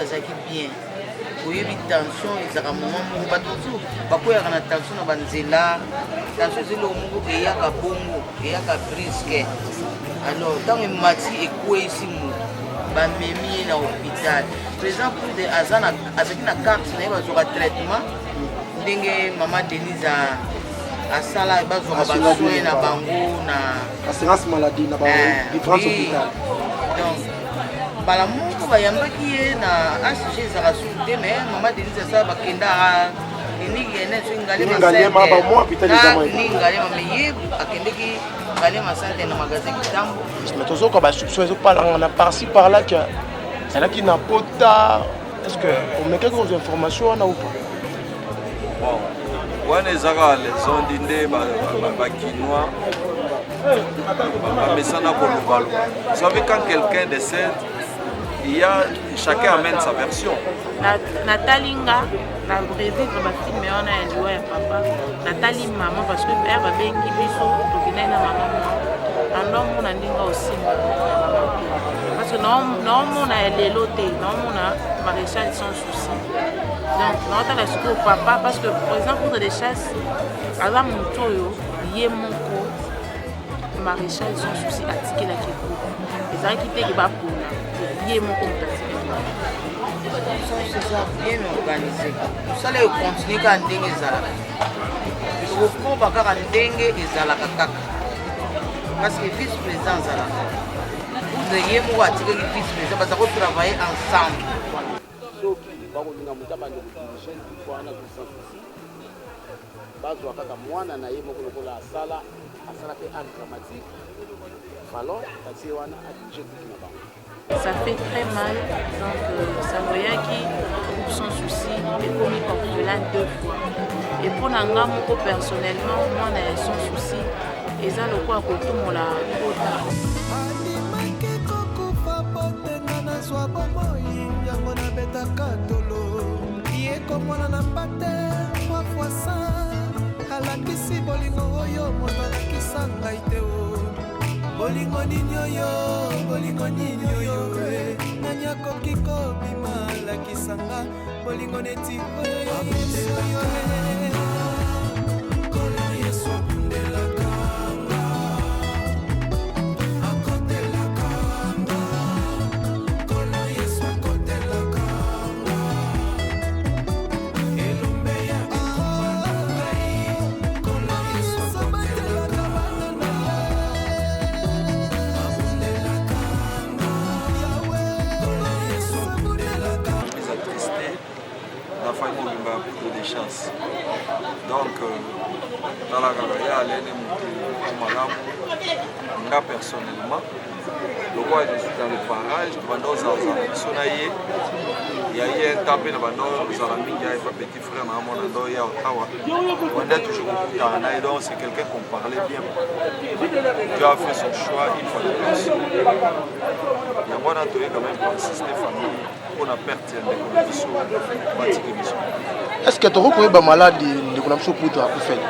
Poudre azalaki bien. Oyebi tension ezalaka moment moko, bato mosusu bakweyaka na tension na banzela. Tension eza eloko moko eyaka bongo, eyaka brusque. Alors ntango emati ekweyisi moto, bamemi ye na hôpital. Président Poudre azalaki na carte na ye, bazwaka traitement ndenge mama Denise asala, bazwaka basoin na bango na assurance maladie na ba différents hôpital. Donc mbala moko bayambaki ye na HG, ezalaka suku te, mais mama Denise asala, bakenda clinique ya neti Ngalema, Ngalema, mais ye akendeki Ngalema Centre na magasin Kitambo. Mais tozoka basoupçon ezopalanga na par-ci par-là que ezalaki na pota. Est ce que omekaki kozwa information wana ou pas? Bon, wana eza kaka lezondi nde bakinois bamesana kolobaloba. Vous savez, quand quelqu'un décède, il y a chacun amène sa version. Natali nga na revivre bafilm wana ya liwa ya papa. Natali mama, parce que ere babengi biso, tokendaki na mama mwa andomona ndenge osimba mama te, parce que naomona ya lelo te, naomona Maréchal Sans Souci. Donc naotala sikoyo papa, parce que président Poudre de Chasse aza motu oyo ye moko Maréchal Sans Souci atikelaki groupe. Ezalaki teke bapona, ye moko moto atikelaki. Eza bien organisé, mosala econtinue kaka ndenge ezalaka, tokokoba kaka ndenge ezalaka kaka, parce que vice président azalaka Poudre, ye moko atikaki vice président, baza kotravailler ensemble. Soki bakolinga moto abanda kodiriger groupe wana, sans souci, bazwa kaka mwana na ye moko lokola asala, asala mpe art dramatique, falon batie wana adirige groupe na bango. Ça fait très mal. Donc, sango eyaki, groupe Sans Souci ekomi orphelin deux fois. Et mpo na nga moko personnellement, mwana ya Sans Souci eza lokola kotumola kota. Andimaki kokufa po tenga nazwa bomoi, yango nabetaka tolo ye komwana na mpate trois fois saint. Alakisi bolingo oyo moto alakisa ngai te. O bolingo nini oyo, bolingo nini oyo e, nani akoki kobima alakisa nga bolingo neti oyo ya Yesu oyo e? Nkolo Yesu abundelaka nga, akotelaka nga. Nkolo Yesu akotelaka nga, elombe ya bitumba na ngai. Nkolo Yesu akotelaka nga, abundelaka nga. Nkolo Yesu abundelaka. Eza triste na famille mobimba ya Poudre de Chasse. Donc tala kaka ye alene motu moko malamu. Nga personnellement, lokola je suis dans le parage, tobanda ozalazala biso na ye ya ye un temps mpe na banda ozala mingi ya epa petit frère na amona ndo ya awa, banda toujours kokutana na ye. Donc c'est quelqu'un qu'on parlait bien. Dieu a fait son choix une fois de plus. Yango wana toye quand même koassister famille mpona perte ya ndeko na biso batiki biso. Est ce que tokoki koyeba maladi ndeko na biso Poudre akufeli?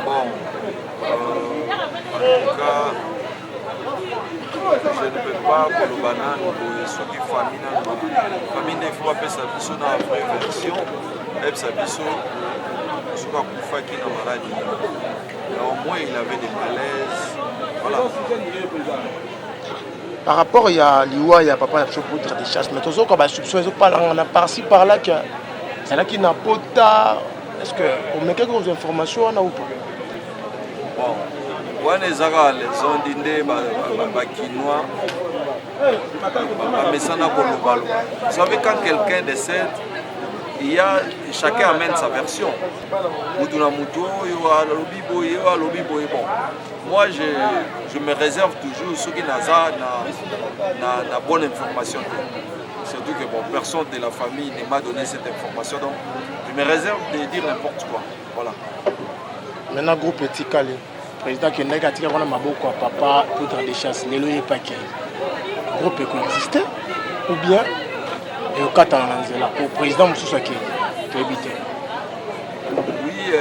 Bon, en tout cas, je ne peux pas koloba nanu boye. Soki famille nanu, famille nde ifo bapesa biso na vraie version, bayebisa biso soki akufaki na maladi nini. Au moins il avait des malaises, voilà. Par rapport ya liwa ya papa na biso Poudre de Chasse, mais tozoka basoupçon ezopalanga na par-ci par-là que ezalaki na pota. Est ce que omekaki kozwa information wana ou pas? Bon, wana eza kaka lezondi nde bakinois bamesana kolobaloba. Vous savez, quand quelqu'un décède, il y a chacun amène sa version, mutu na mutu oyo alobi boye, oyo alobi boye. Bon, moi je me réserve toujours soki naza na bonne information te, surtout que bon, personne de la famille ne m'a donné cette information, donc je me réserve de dire n'importe quoi, voilà. Maintenant groupe etikali, président akendaki, atikaki wana maboko ya papa Poudre de Chasse. Lelo yepaki groupe ekoexiste ou bien ekokatana na nzela po président mosusu akei, toyebi te? Oui,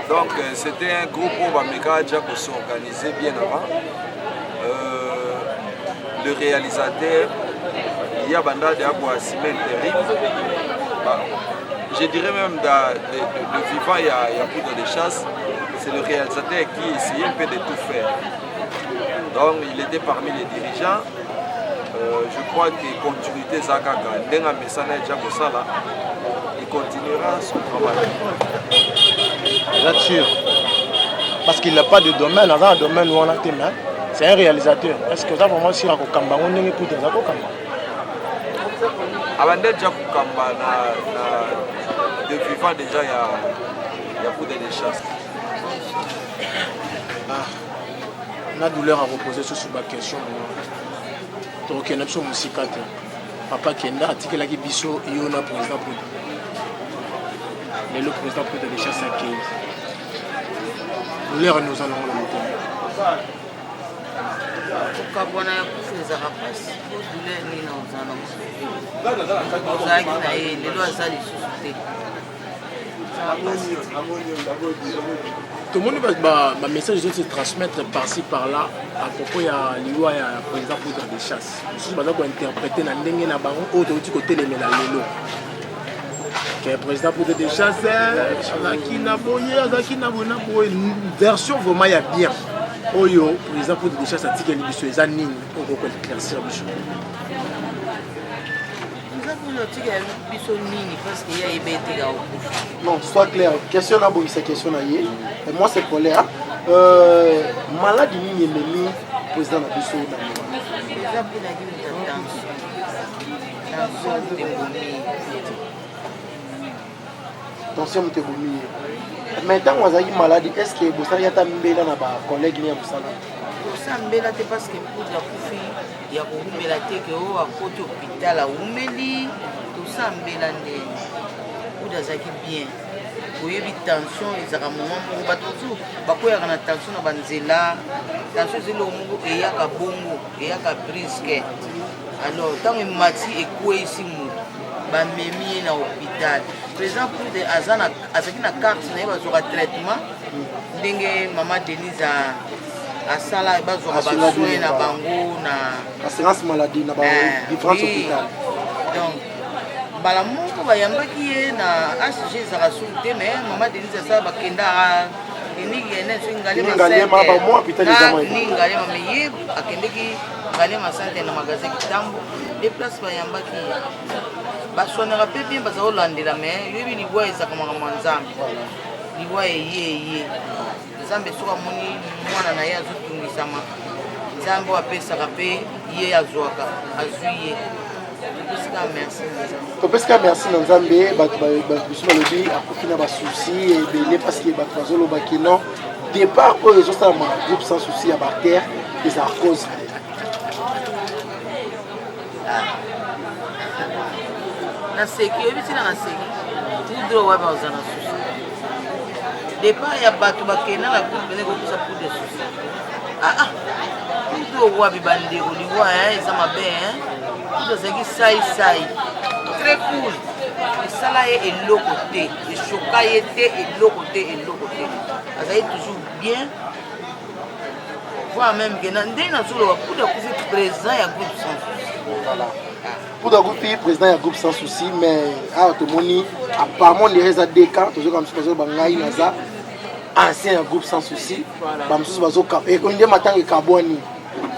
donc c'était un groupe où bameka déjà s'organiser bien avant. Le réalisateur Ye abanda deja koassume interim. Ba, je dirais même de, de, de vivant ya, ya poudre de chasse, c'est le réalisateur qui essayait un peu de tout faire. Donc il était parmi les dirigeants. Je crois que continuité eza kaka ndenge amesana deja kosala, il continuera son travail. Eza sûr parce qu'il n'a pas de domaine, aza na domaine wana te, mais c'est un réalisateur. Est ce que oza vraiment sûr akokamba yango ndenge poudre aza kokamba? Abanda deja kokamba na de vivant déjà ya poudre de chasse. Ah, na douleur akopose susu baquestion. Tokokende biso mosika te. Papa kenda, atikelaki biso yo na président poudre. Lelo président poudre de chasse akei, douleur ni oza nango na motema? Kokabwana ya kufa ezalaka mpasi. Po douleur nini oza nango? Ozalaki na ye, lelo aza lisusu te. Tomoni bamessage ezo se transmettre par-ci par-là à propos ya liwa ya président poudre de chasse. Mosusu baza kointerprete na ndenge na bango. Oyo touti kotelemela lelo ke président poudre de chasse azalaki na boye, azalaki na boye na boye. Version vraiment ya bien oyo président poudre de chasse atikeli biso eza nini? Oyo koéclaircir biso. Eza mpona otikela biso nini? Parce que ye ayebi eteka okufa. Non, sois clair. Question na bongisa question na ye. Et moi c'est colère. Maladie nini ememi président na biso na liwa? Eza mponaki moto ya tension. Tension moto ebomi. Tension moto ebomi ye. Mais ntango azalaki maladi, est ce que bosalaki ata mbela na bacollègue ne ya mosala? Kosambela te, parce que poudre akufi ya kowumela te, ke oyo akoti hôpital awumeli. Tosambela ndeni poudre azalaki bien. Oyebi, tension ezalaka moment moko, bato mosusu bakweyaka na tension na banzela. Tension eza eloko moko eyaka bongo, eyaka brusque. Alors ntango emati, ekweyisi motu, bamemi ye na hôpital. Président poudre azalaki na carte na ye, bazwaka traitement ndenge mama Denise asala, bazwaka basoin na bango na assurance maladie na ba différents hôpital. Donc mbala moko bayambaki ye na HG, ezalaka suku te, mais mama Denise asala, bakendaka clinique ya nene soki Ngaliema, ni Ngaliema, mais ye akendeki Ngaliema centre na magasin Kitambo de place. Bayambaki ye, baswanaka mpe bien, baza kolandela. Mais yoyebi, liwa ezalaka makambo ya Nzambe. Liwa eye eye Nzambe soki amoni mwana na ye azotungisama, Nzambe oyo apesaka mpe ye azwaka, azwi ye. Topesika merci na Nzambe. Topesika merci na Nzambe. Bato biso balobi akufi na basusi ebele, parce que bato bazolobaki non, départ oyo ezosalama groupe Sans Souci ya baacteur eza cause te. Naseki, oyebi ntina naseki? Poudre wapi oza na susi? Départ ya bato bakenda na groupe pene kopesa poudre susi. Ah, poudre wapi? Bandeko, liwa eza mabe. Poudre azalaki saisai, très cool. Esala ye eloko te, echoka ye te, eloko te, eloko te. Azali toujours bien, voire même ke ndenge nazoloba, poudre akufi président ya groupe Sans Souci. Voilà, poudre akufi président ya groupe Sans Souci. Mais awa tomoni apparemment ndenge eza deux cas. Tozoka mosusu bazoloba ngai naza ancien ya groupe Sans Souci, bamosusu bazoka nde matanga ekabwani,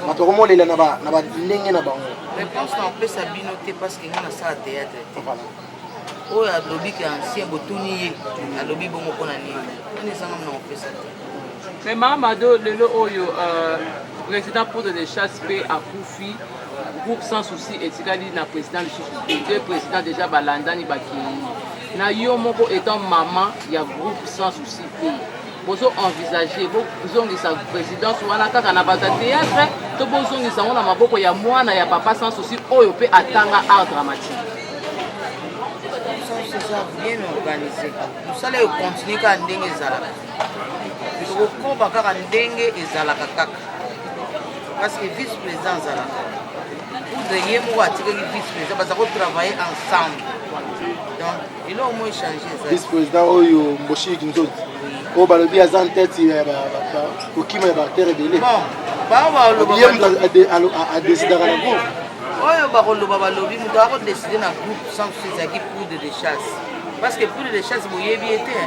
bato bakomolela na bandenge na bango. Réponse na opesa bino te, parce que ngai nasala théâtre te. Oyo alobi ke ancien, botuni ye, alobi bongo mpona nini? Wana ezanga na opesa te. Mais mama Mado, lelo oyo président poudre de chasse mpe akufi, groupe Sans Souci etikali na président lisusu te. Deux président déjà balandani, bakei. Na yo moko étant mama ya groupe Sans Souci te, bozo envisage bozongisa présidence wana kaka na bato ya théâtre, to bozongisa yango na maboko ya mwana ya papa Sans Souci oyo mpe atanga art dramatique? Eza bien organisé. Mosala ekontinue kaka ndenge ezalaka, tokokoba kaka ndenge ezalaka kaka, parce que vice président azalaka. Poudre ye moko atikaki vice président, baza kotravailler ensemble. Donc eloko mo échange eza. Vice président oyo Mboshiki Nzoti, oyo balobi aza en tête ya kokima ya baacteur ebele. Bon, bao baloba. Ye moto adécidaka na groupe. Oyo bakoloba balobi, moto akodeside na groupe sans souci ezalaki poudre de chasse, parce que poudre de chasse boyebi ye te,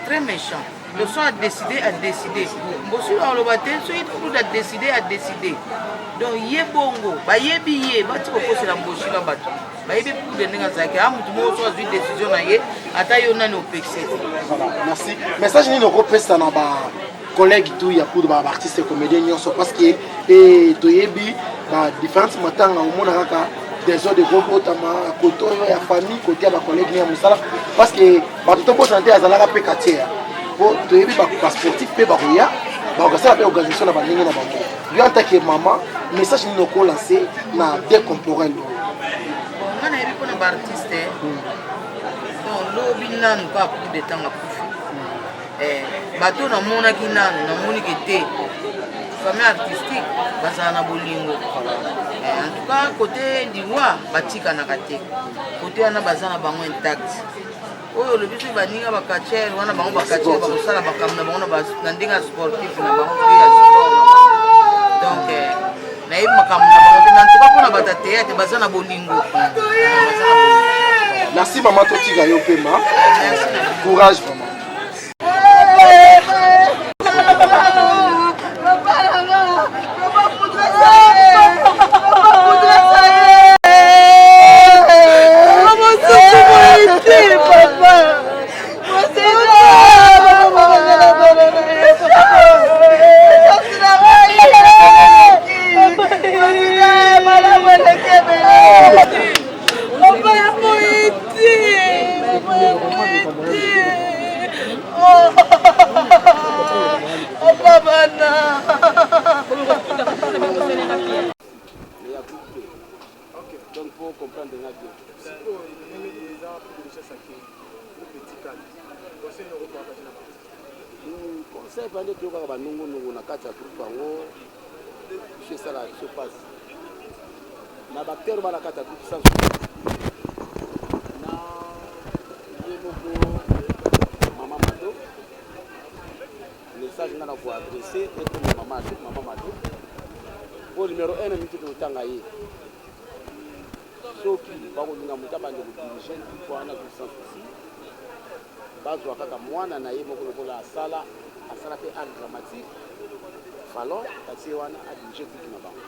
très méchant. Le son a décidé, a décidé. Mbosulo aloba te soki poudre a décidé, a décidé. Donc ye bongo bayebi ye, bati kokosela mboshila bato bayebi poudre ndenge azalaki. A motu moko so azwi décision na ye, ata yo nani opekise te. Voilà, merci. Message nini okopesa na ba collègue tout ya poudre, ba artiste comédien nyonso? Parce que eh, toyebi ba différentes matanga, omona kaka désordre ekobotama kote oyo ya famille, kote ya bacollègue ya mosala, parce que bato tobosana te azalaka mpe quartier, po toyebi basportif mpe bakoya bakosala mpe organisation na bandenge na bango. Yo en tant que mama, message nini okolance na décomporel oyo? Bon, nga nayebi mpona baartiste, bon, lobi nanu kaka poudre ntango akufi, bato namonaki nanu namoni ke te, famille artistique bazala na bolingo. En tout cas côté liwa batikanaka te, côté wana baza na bango intact. Oyo olobi soki baninga bacatcheurs wana, bango bacatcheurs bakosala makambo na bango na ndenge ya sportif na bango mpe ya sport na bango. Donc nayebi makambo na bango te, mais en tout cas mpona bato ya théâtre baza na bolingo, baza na bolingo. Merci mama, totika yo pema. Courage vraiment. Mais ya groupe te. Donc po comprendre nga bien. Conseil vande, toyokaka banongonongo na kati ya groupe yango, biso esalaka biso mpasi na baacteur ba na kati ya groupe sans na ye moko mama Mado. Message nga na koadresse ekoma mama mama Mado po numéro 1 na minute totanga ye, soki bakolinga moto abanda kodirige groupe wana, groupe sans souci, bazwa kaka mwana na ye moko lokola asala asala mpe art dramatique, Falon, batie wana adirige groupe na bango,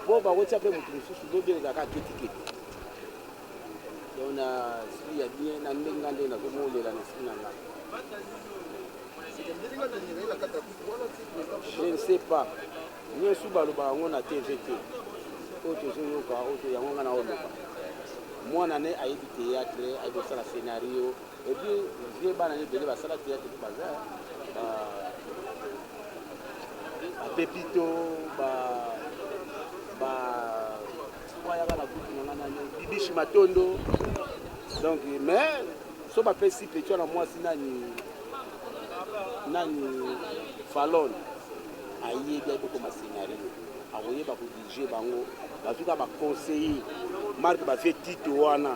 mpo bakotia mpe moto mosusu lobi ezalaka ketiketi. Donc na esprit ya bien, na ndenge nga nde nazomolela na esprit na nga, je ne sais pas. Nyonso baloba yango na TV te, oyo tozoyoka oyo yango nga na oloba. Mwana ne ayebi théâtre, ayebi kosala scénario, et puis vie bana ne ebele basala théâtre mpe baza bapepito ba ayaka na groupe na nga nani, Bibishi Matondo. Donc mais so bapesi petit wana mwasi nani nani, Falon, ayebi, ayebi kokoma scénario, akoyeba kodirige bango. Bazwi kaka baconseiller marke bavie Tito wana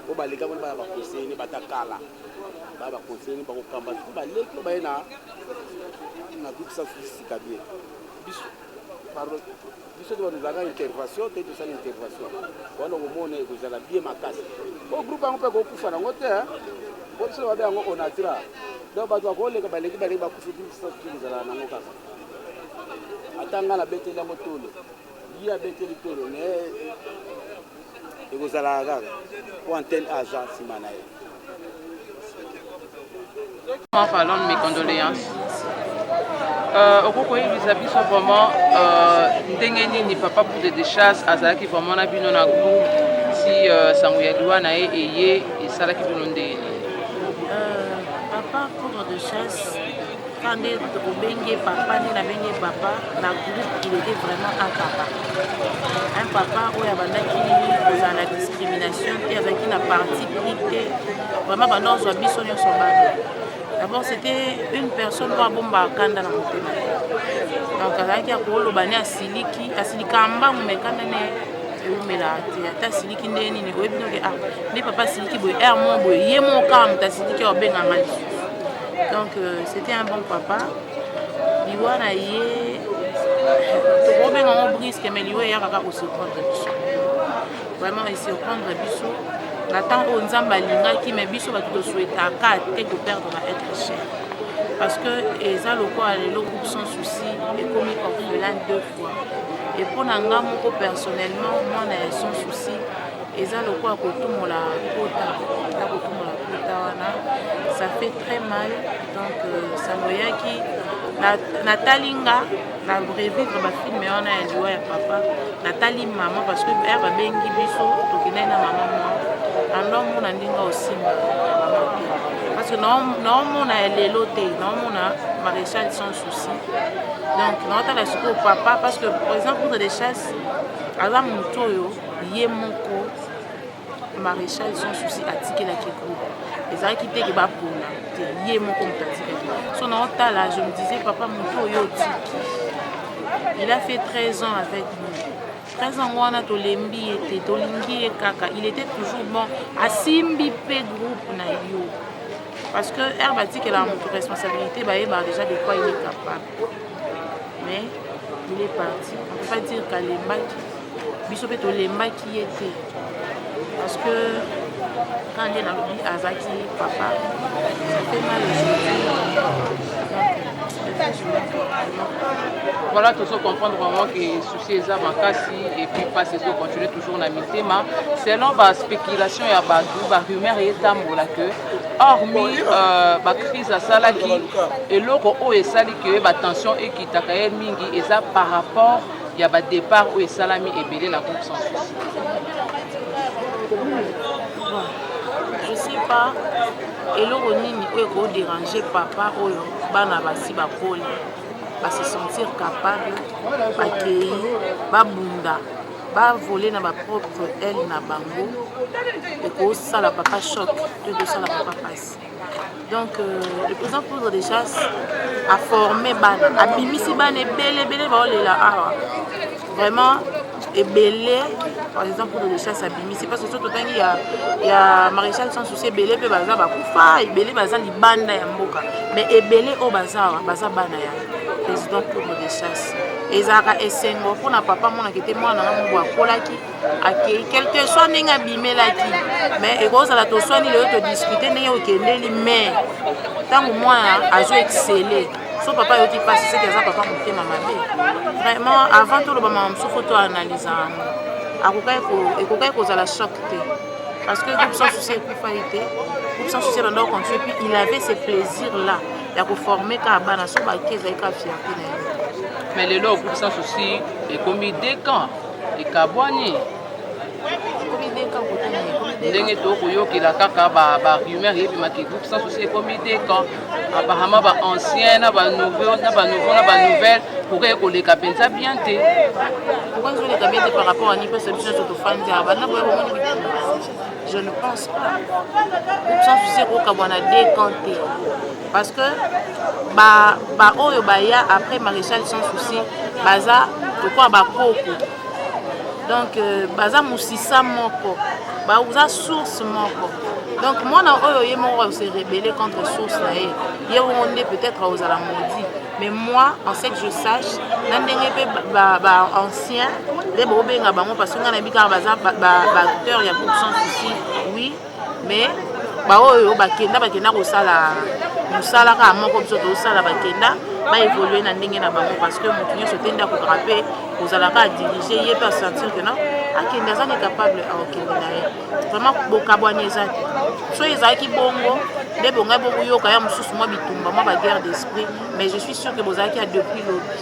oyo baleka kuna, baya baconseiller ne batakala, baya baconseiller ne bakokamba soki baleki oyo baye na groupe sans sika bien. Biso, pardon, biso te bato ezalaka intervention te, tosala intervention wana, okomona ekozala bien makasi. Po groupe yango mpe ekokufa nango te, po biso babe yango onatra. Donc bato bakoleka, baleki, baleki, bakufi, groupe sans ezalaka nango kaka. Ata ngai nabeteli yango tolo, ye abeteli tolo, mais ekozalaka kaka po antenne aza nsima na ye. Falon, mes condoléances. Okoki koyebisa biso vraiment ndenge nini papa Poudre de Chasse azalaki vraiment na bino na groupe, si sango ya liwa na ye eye esalaki bino ndenge nini? Papa Poudre de Chasse, quand nde obengi papa, nde nabengi papa na groupe, il était vraiment un papa, un papa oyo abandaki kozala na discrimination te, azalaki na parti pris te, vraiment banda ozwa biso nyonso bana. D'abord c'était une personne oyo abombaka kanda na motema. Donc azalaki akoloba ne asiliki, asilika mbangu, me kanda ne ewumelaka te. Ata asiliki ndenge nini, oyebi noke ah nde papa asiliki boye, aire mo boye, ye moko kaka moto asiliki abenganga lisusu. Donc c'était un bon papa. Liwa na ye tokobenga ngo brusque, mais liwa eyaka kaka kosurprendre biso. Vraiment esurprendre biso na temps oyo Nzambe alingaki, mais biso bato tosouhaitaka te koperdre ba être cher, parce que eza lokola lelo groupe Sans Souci ekomi orphelin deux fois. Et mpo na nga moko personnellement, mwana ya Sans Souci, eza lokola kotumola pota, eza kotumola pota wana, ça fait très mal. Donc sango eyaki, natali nga na revivre bafilme wana ya liwa ya papa, natali mama, parce que ere babengi biso, tokendaki na mama mwa ando omona ndenge osimba mama te, parce que naomona ya lelo te, naomona maréchal Sans Souci. Donc naotala sikoyo papa, parce que président Poudre de Chasse aza motu oyo ye moko maréchal Sans Souci atikelaki groupe. Ezalaki te ke bapona te, ye moko moto atikaki. So naotala, je me disais, papa motu oyo otiki, il a fait 13 ans avec nous. 13 ans wana tolembi ye te, tolingi ye kaka. Il était toujours bon, asimbi mpe groupe na yo, parce que ere batikelaka moto responsabilité, bayebaka déjà de quoi il est capable. Mais il est parti, on peut pas dire qu'alembaki biso mpe tolembaki ye te, parce que quand nde nalobi azalaki papa, ça fait mal aujourd'hui. Donc voilà, tozo comprendre vraiment que souci eza makasi et puis mpasi ezocontinue toujours na mitema. Selon baspéculation ya bato, barumeur etambola que hormis bacrise asalaki, eloko oyo esali ke batension ekitaka ye mingi eza par rapport ya badépart oyo esalami ebele na groupe Sans Souci. Bon, je sais pas eloko nini oyo ekodéranger papa oyo bana basi bakoli, base sentir capable, bakei babunda, bavoler na bapropre aile na bango. Ekosala papa choc to ekosala papa pasi. Donc le président Poudre de Chasse aforme bana, abimisi bana ebele ebele, baolela awa vraiment ebele. Par exemple, Poudre de Chasse abimisi, parce que so totangi ya maréchal Sans Souci, ebele mpe baza bakufa, ebele baza libanda ya mboka, mais ebele oyo baza awa baza bana ya président Poudre de Chasse. Ezalaka esengo mpona papa amonaka ete mwana na mobo akolaki, akei, quelque soit ndenge abimelaki. Mais ekozala toswani lelo, todiscute ndenge okendeli, mais ntango mwana azo exceller, so papa ayoki mpasi, seke aza papa motema mabe. Vraiment, avant toloba mama mosusu, fo toanalyse yango. Ekokaki kozala choc te, parce que groupe Sans Souci ekufaki te. Groupe Sans Souci ebanda kocontinue, puis il avait ce plaisir là ya koforme kaka bana. So bake, ezali kaka fierté na ye. Mais lelo groupe Sans Souci ekomi deux camps, ekabwani. Ekomi deux camps kotani? Ndenge tokoyokela kaka barumeur eyebimaki, groupe Sans Souci ekomi deux camps, apparemment baancien na banouveau, na banouveau na banouvelle. Pourquoi ekoleka mpenza bien te? Pourquoi ezoleka bien te par rapport à ni? Parce biso nyonso tofandi awa, banda boya bomoni bitumba. Je ne pense pas groupe Sans Souci ekokabwa na deux camps te, parce que baoyo baya après maréchal Sans Souci baza lokola bakoko. Donc baza mosisa moko, baza source moko. Donc mwana oyo ye moko se rebeller contre source na ye, ye bongo nde peut-être akozala maudit. Mais moi, en ce que je sache, na ndenge mpe baancien nde bobenga bango, parce que ngai nayebi kaka baza baacteur ya groupe Sans Souci, oui, mais baoyo bakenda, bakenda kosala mosala kaka moko biso tozosala. Bakenda baévolue na ndenge na bango, parce que motu nyonso te nde akokaka mpe kozala kaka dirige. Ye mpe asentir ke non, akende, aza ne capable, akokende na ye. Vraiment, bokabwani eza te. So ezalaki bongo nde bongai bokoyoka ya mosusu mwa bitumba, mwa baguerre d'esprit, mais je suis sûr que bozalaki ya depuis lobi.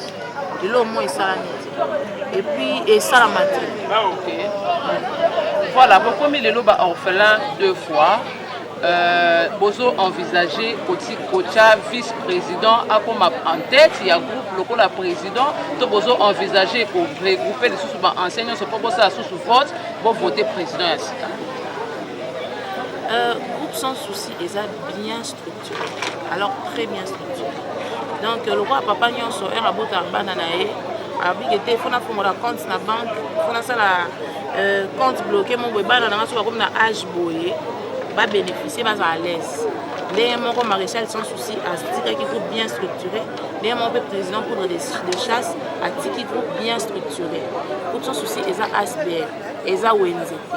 Lelo mo esalami te, et puis esalama te. Ok, voilà, bokomi lelo baorphelin deux fois. Bozo envisager kotia vice président akoma en tête ya groupe lokola président, to bozo envisager koregroupe lisusu baancien nyonso mpo bosala susu vote, bovote président ya sika? Groupe Sans Souci eza bien structuré, alors très bien structuré. Donc lokola papa nyonso ere abotaka bana na ye, abike te fo nafongola compte na banque, fo nasala compte bloqué mo boye, bana nanga so bakomi na age boye, babénéficie, baza à l'aise. Ndenge moko Maréchal Sans Souci atikaki groupe bien structuré, ndenge moko mpe président Poudre de Chasse atiki groupe bien structuré. Groupe Sans Souci eza ASBL, eza wenze te.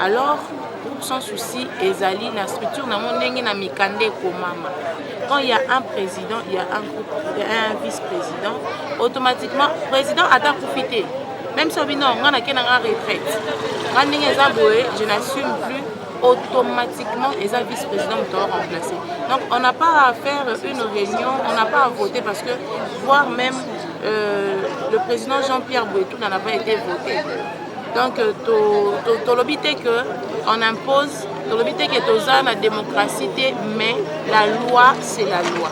Alors groupe Sans Souci ezali na structure nango ndenge na mikanda ekomama. Quand il y a un président, il y a un groupe, il y a un vice-président, automatiquement président ata akufi te. Même si obi non, nga nake na nga retraite, nga ndenge eza boye, je n'assume plus, automatiquement eza vice-président moto remplacé. Donc on n'a pas à faire une réunion, on n'a pas à voter, parce que voire même le président Jean-Pierre Bouetou n'en a pas été voté. Donc tolobi te que on impose, tolobi te que toza na démocratie te, mais la loi, c'est la loi.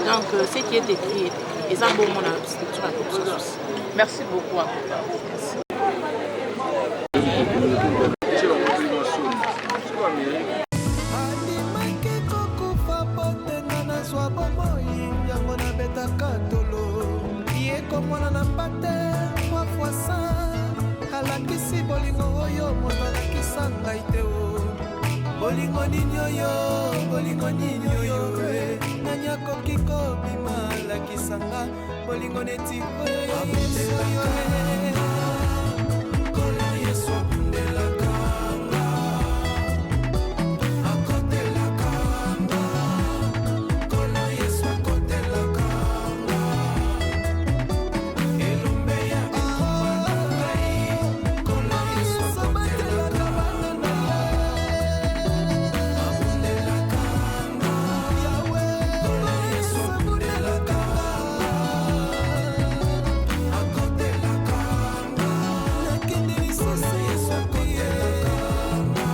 Donc ce qui est écrit est écrit. Eza bongo na structure ya groupe Sans Souci. Merci beaucoup en tout cas. Merci. Andimaki kokufa po te nga nazwa bomoi, yango nabetaka tolo. Ye komona na mpate 3 fois 100, alakisi bolingo oyo moto alakisa ngai te. O bolingo nini oyo, bolingo nini oyo, eh? Nani akoki kobima alakisa nga bolingo neti oyo ya Yesu oyo, eh? Nkolo Yesu abundelaka nga, akotelaka nga. Nkolo Yesu akotelaka nga, elombe ya bitumba na ngai. Nkolo Yesu akotelaka nga, abundelaka nga. Nkolo Yesu abundelaka nga, akotelaka nga. Nakende lisusu, Yesu akotelaka nga,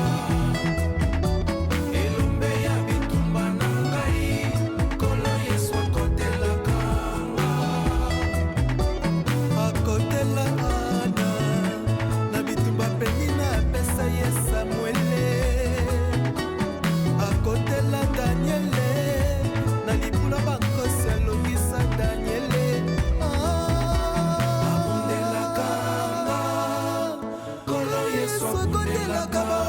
elombe ya bitumba na ngai. Nkolo Yesu akotelaka nga. Akotela Ana na bitumba, Penina apesa ye Samuele. Akotela Daniele na libula bankosi, alongisa Daniele. Abundelaka nga, Nkolo Yesu akotelaka.